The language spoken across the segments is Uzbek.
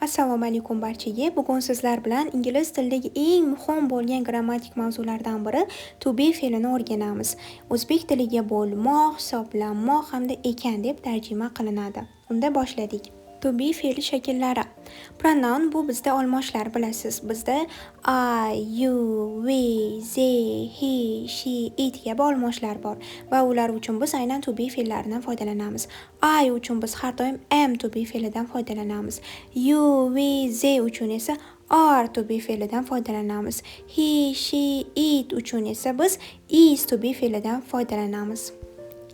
Assalomu alaykum barchaga. Bugun sizlar bilan ingliz tilidagi eng muhim bo'lgan grammatik mavzulardan biri to be fe'lini o'rganamiz. O'zbek tiliga bo'lmoq, hisoblanmoq hamda ekan deb tarjima qilinadi. Unda boshladik. To be fe'li shakllari. Pronoun bu bizda olmoshlar, bilasiz. Bizda I, you, we, they, he, she, it kabi olmoshlar bor va ular uchun biz aynan to be fe'llaridan foydalanamiz. I uchun biz har doim am to be fe'lidan foydalanamiz. You, we, they uchun esa are to be fe'lidan foydalanamiz. He, she, it uchun esa biz is to be fe'lidan foydalanamiz.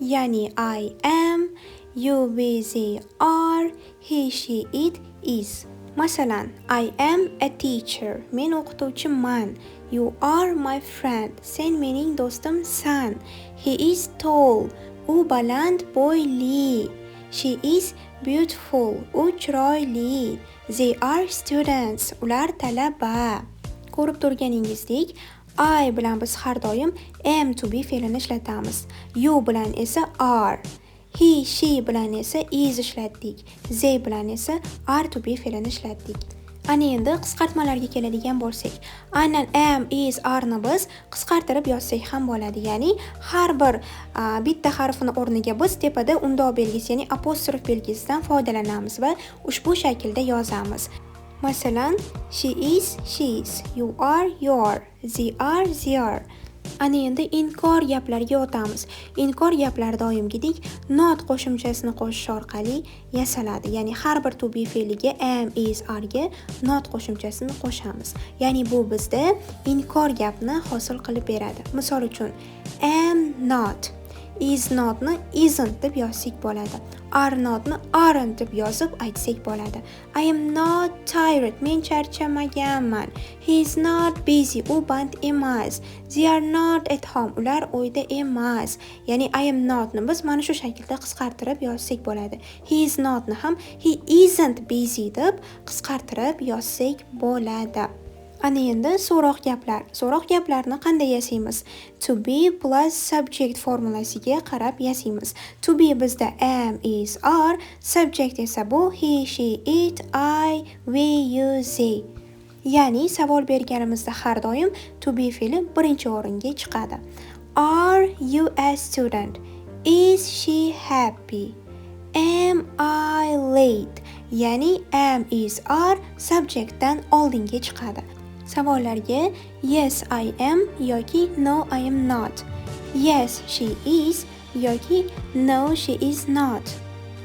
Ya'ni I am, you, we, they are, he, she, it is. Masalan, I am a teacher. Men o'qituvchiman. You are my friend. Sen mening do'stimsan. He is tall. U baland bo'yli. She is beautiful. U chiroyli. They are students. Ular talaba. Ko'rib turganingizdek, I bilan biz har doim am to be fe'lini ishlatamiz. You bilan esa are. He, she bilan esa is ishlatdik. They bilan esa are to be fe'lini ishlatdik. Ana endi qisqartmalarga keladigan bo'lsak, aynan am, is, are ni biz qisqartirib yozsak ham bo'ladi. Ya'ni har bir bitta harfini o'rniga biz tepada undov belgisi, ya'ni apostrof belgisidan foydalanamiz va ushbu shaklda yozamiz. Masalan, she is, she is, you are, you are, they are, they are. Ana endi inkor gaplarga o'tamiz. Inkor gaplar doimgidek not qo'shimchasini qo'shish orqali yasaladi. Ya'ni har bir to be fe'liga am, is, are ga not qo'shimchasini qo'shamiz. Ya'ni bu bizda inkor gapni hosil qilib beradi. Misol uchun, am not, is notni isn't deb yozsak bo'ladi. Are notni aren't deb yozib aytsak bo'ladi. I am not tired. Men charchamaganman. He is not busy. U band emas. They are not at home. Ular uyda emas. Ya'ni I am notni biz mana shu shaklda qisqartirib yozsak bo'ladi. He is notni ham he isn't busy deb qisqartirib yozsak bo'ladi. Ana endi so'roq gaplar. So'roq gaplarni qanday yasaymiz? To be plus subject formulasiga qarab yasaymiz. To be bizda am, is, are, subject esa bu he, she, it, I, we, you, they. Ya'ni savol berganimizda har doim to be fe'li birinchi o'ringa chiqadi. Are you a student? Is she happy? Am I late? Ya'ni am, is, are subjectdan oldinga chiqadi. Savollarga yes, I am yoki no, I am not. Yes, she is yoki no, she is not.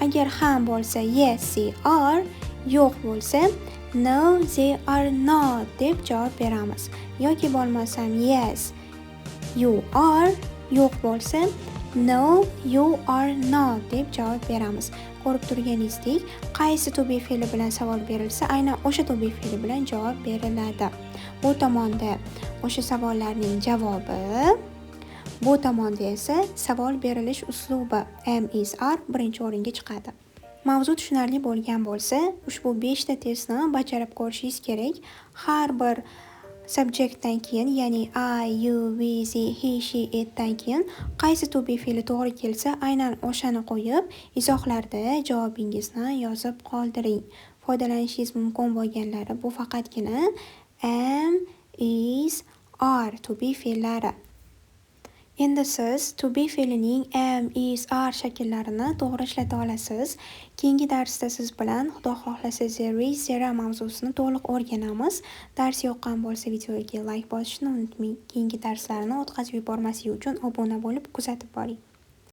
Agar ha bo'lsa yes, they are, yo'q bo'lsa no, they are not deb javob beramiz. Yoki bo'lmasam yes, you are, yo'q bo'lsa no, you are not deb javob beramiz. Ko'rib turganingizdek, qaysi to be fe'li bilan savol berilsa, aynan o'sha to be fe'li bilan javob beriladi. Bu tomonda o'sha savollarning javobi, bu tomonda esa savol berilish uslubi am, is, are birinchi o'ringa chiqadi. Mavzu tushunarli bo'lgan bo'lsa, ushbu 5 ta testni bajarib ko'rishingiz kerak. Har bir subjectdan keyin, ya'ni I, you, we, they, he, she, itdan keyin qaysi to be fe'li to'g'ri kelsa, aynan o'shani qo'yib, izohlarda javobingizni yozib qoldiring. Foydalanishingiz mumkin bo'lganlari bu faqatgina am, is, are to be fe'llari. Endi siz to be fe'lining am, is, are shakllarini to'g'ri ishlata olasiz. Keyingi darsda siz bilan, Xudo xohlasa, there is, there are mavzusini to'liq o'rganamiz. Dars yoqqan bo'lsa, videoga like bosishni unutmang. Keyingi darslarni o'tkazib yubormaslik uchun obuna bo'lib kuzatib boring.